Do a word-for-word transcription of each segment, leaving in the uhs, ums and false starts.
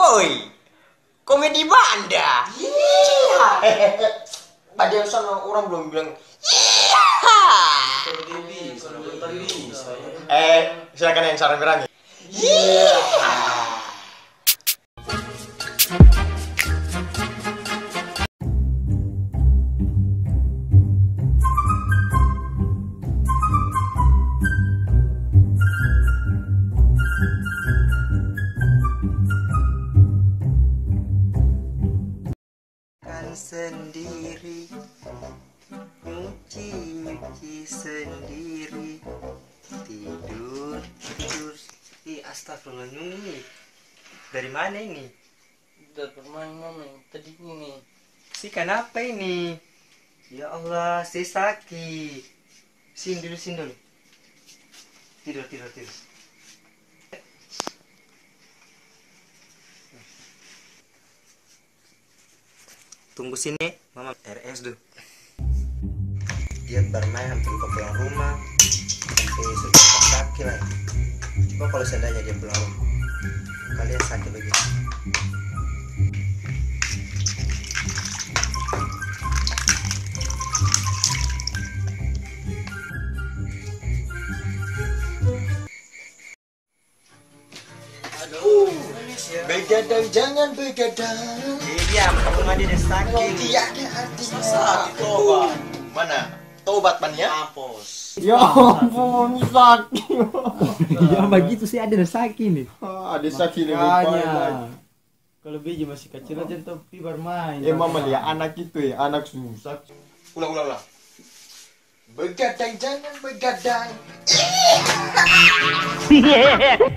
Oi, komedi banda. Iya. Eh, eh, eh. Tadi yang sana orang belum bilang, iya. Eh, silakan yang saran berani. Iya. Makan sendiri, nyuci, nyuci sendiri, tidur, tidur. Ih, astagfirullah, Nyung ini. Dari mana ini? Dari bermain mama yang tadi ini. Si kanapa ini? Ya Allah, si saki. Sini dulu, sini dulu. Tidur, tidur, tidur. Tunggu sini, mama R S dulu. Dia barmaeng sampe lupa pulang rumah, sampe su saki lai. Coba kalo seandainya dia pulang rumah, kalian saki bagitu. Aduh, begadang jangan begadang. Jadi diam, kamu mah dia saki. Kalau dia ada artinya. Saki tobat. Mana? Tobat, Pan, ya? Mampus. Ya ampun, saki. Ya, bagitu sih ada saki nih. Ah, ada saki nih, makanya. Kalau biji masih kecil aja, tong pi barmain. Eh, mama lia anak itu, eh, anak susah. Ulang, ulang, ulang. Begadang, jangan begadang.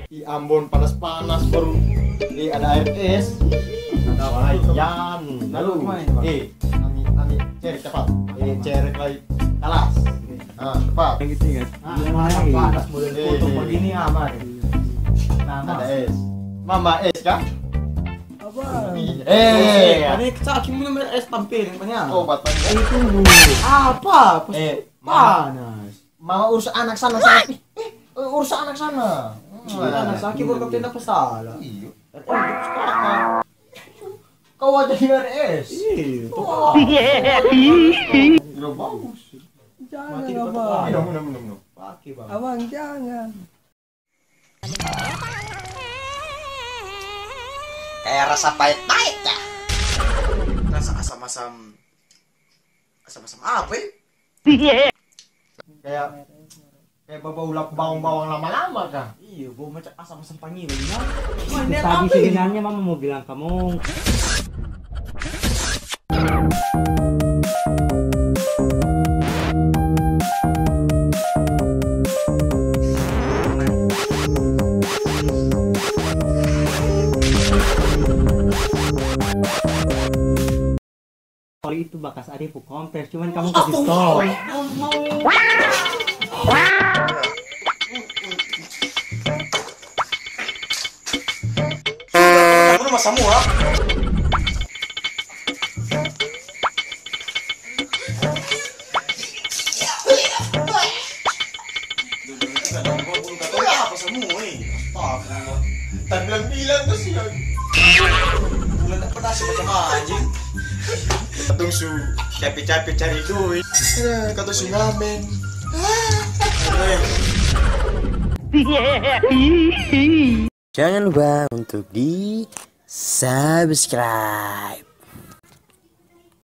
Ih, Ambon panas-panas baru. Eh, ada air es. Ada apa? Lalu, eh, ami, ami, cari cepat. Eh, cari lagi. Kalas. Ah, cepat. Yang gitu, ingat. Ah, panas model kutub begini, aman. Nah, ada es. Mama es, kah? Apa? Eh, ada saki minum es tampil yang banyak. Oh, batanya. Eh, tunggu. Apa? Eh, panas. Mama urus anak sana, sana. Eh, urus anak sana. Iya, anak saki baru katanya apa salah. Iya. Kau aja di R S. Iya. Wah. Iya, bagus. Jangan, Abang. Minum, minum, minum, minum. Pakai, Bang. Abang, jangan. Kayak rasa pahit-pahit, ya. Rasa asam-asam, asam-asam apa, ya? Kayak Kayak babau bawang-bawang lama-lama kah? Iya, bau macam asam-asam pangi bagitu. Wah, ini tadi apa ini? Sebenarnya mama mau bilang kamu. Kalo itu bakas ade pung kompres, cuman kamu kasi stop. Bunuh masa mua. Apa semua, eh? Astagfirullah. Tak bilang-bilang tuh sih, ya. Bulan tak pernah sih macam anjing. Katong su cape-cape cari duit. Katong su ngamen. Jangan lupa untuk di subscribe.